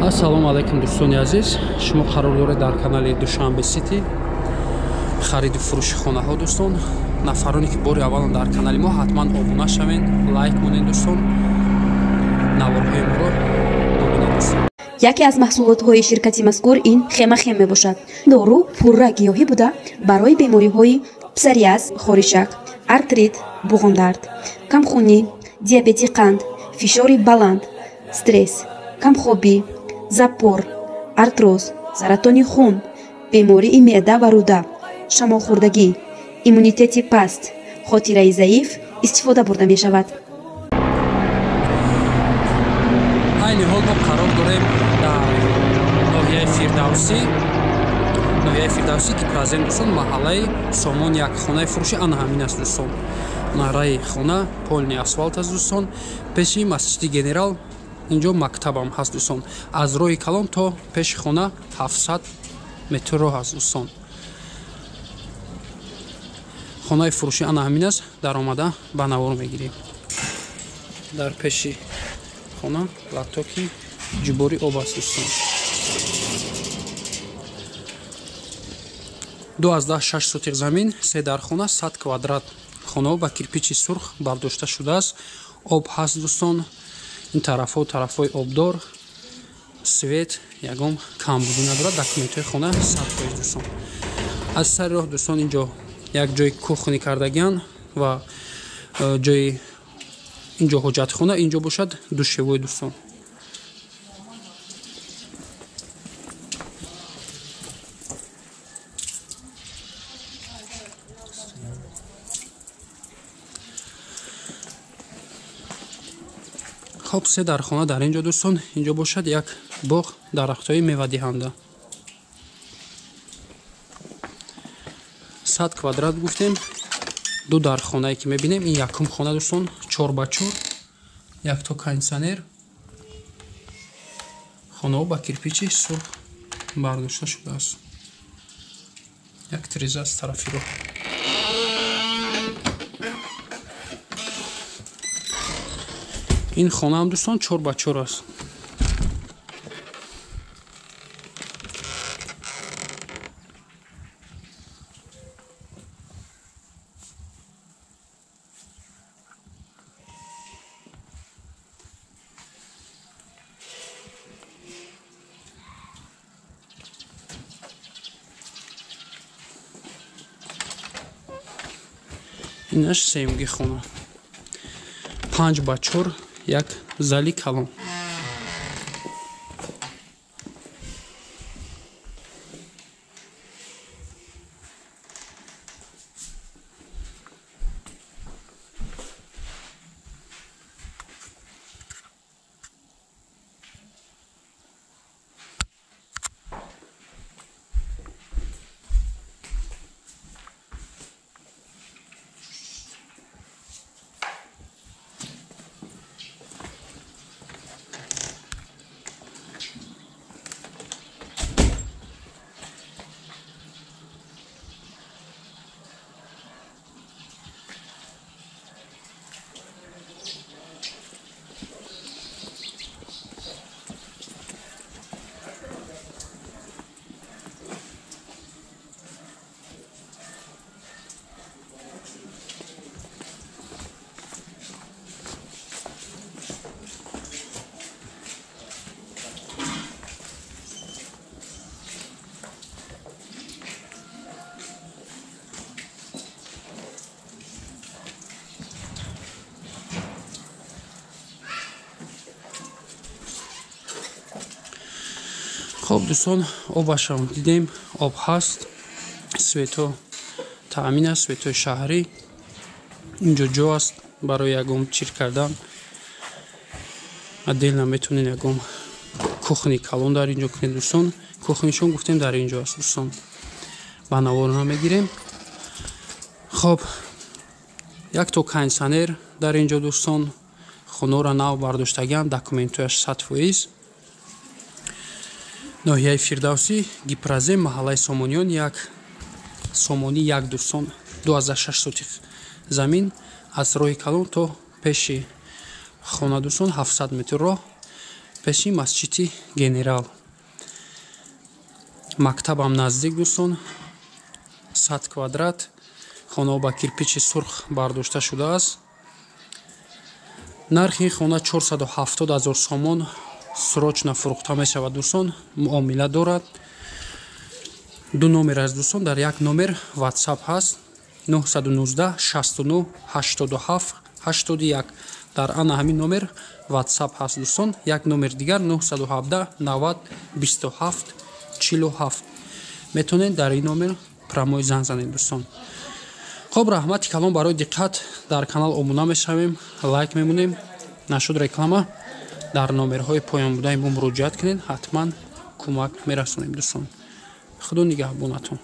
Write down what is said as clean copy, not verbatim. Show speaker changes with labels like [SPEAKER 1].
[SPEAKER 1] Ассалому алайкум дӯстони азиз, шумо қарор доред дар канали Душанбе Сити хариду фурӯши хонаҳо. Дӯстон, нафароне ки бори аввалан дар канали мо, ҳатман обуна шавед, лайк монед дӯстон, наворҳои моро бубинед дӯстон.
[SPEAKER 2] Яке аз маҳсулотҳои ширкати мазкур ин хемахем мебошад. Дору пурра гиёҳӣ буда, барои бемориҳои псориаз, хоришак, артрит, буғондард, камхунӣ, диабети қанд, фишори баланд, стресс, камхобӣ, запор, артроз, саратони хун, бемории меъда ва рӯда, шамолхӯрдагӣ, иммунитети паст, хотираи заиф истифода бурда мешавад.
[SPEAKER 1] Айни ҳол мо қарор дорем дар ноҳияи Фирдавсӣ, ноҳияи Фирдавсӣ Гипрозем дӯстон, маҳаллаи Сомон як, хонаи фурӯши ана ҳамин аст дӯстон. Нараи хона полный асфалт аст дӯстон, пеши масҷиди генерал, инҷо мактабам ҳаст дӯстон. Аз роҳи калон то пеши хона 700 метр роҳ аст дӯстон. Хонаи фурӯшӣ ана ҳамин аст, даромада ба навор мегирем. Дар пеши хона латоки ҷубори об аст дӯстон. 2,6 сотиқ замин, 3 дар хона, 100 квадрат. Хонаҳо ба кирпичи сурх бардошта шудааст. Об ҳаст дӯстон. Ин тарафҳо тарафҳои обдор, свет ягон камбудӣ надорад. Документҳои хона 100% дӯстон. Аз сари роҳ дӯстон инҷо як ҷои кухни кардагиан ва ҷои инҷо ҳоҷатхона, инҷо бошад душевой дӯстон. Хоб, се дархона дар инҷо дӯстон, инҷо бошад як боғ дарахтҳои мевадиҳанда. 100 квадрат гуфтем, ду дархонае ки мебинем, ин якум хона дӯстон, 4 ба 4, якто кондитсионер, хонаҳо ба кирпичи сурх бардошта шудааст. Як тиреза аз тарафи роҳ. Ин хонаам дӯстон 4 ба 4 аст. Инаш сеюмги хона, 5 ба 4, як зали калон. Хоб дӯстон, обашам дидем, об ҳаст, светҳо таъмин аст, светҳои шаҳрӣ. Инҷо ҷо аст барои ягон чир кардан. Отдельно метавонед ягон кухни калон дар инҷо кунед дӯстон. Кухнишон гуфтем дар инҷо аст дӯстон. Ба навор намегирем. Хоб, якто кондитсионер дар инҷо дӯстон. Хонаро нав бардоштагиам, документҳояш 100%. Ноҳияи Фирдавсӣ, Гипрозем, маҳаллаи Сомониён як, Сомонӣ як дӯстон, 2,6 сотиқ замин, аз роҳи калон то пеши хона дӯстон 700 метр роҳ. Пеши масҷиди Генерал, мактабам наздик, дӯстон. 100 квадрат хонаҳо ба кирпичи сурх бардошта шудааст. Нархи ин хона 470 ҳазор сомон, срочно фурӯхта мешавад, дӯстон, муомила дорад. Ду номер аст, дӯстон. Дар як номер WhatsApp ҳаст: 919 69 87 81. Дар ана ҳамин номер WhatsApp ҳаст, дӯстон. Як номер дигар: 917 90 27 47. Метавонед дар ин номер прямой занг занед, дӯстон. Хоб, раҳмати калон барои диққат. Дар канал обуна мешавем, лайк мемонем. Нашуд реклама, дар номерҳои поёнбудаи мо муроҷиат кунед, ҳатман кӯмак мерасонем, дӯстон. Худо нигаҳбонатон.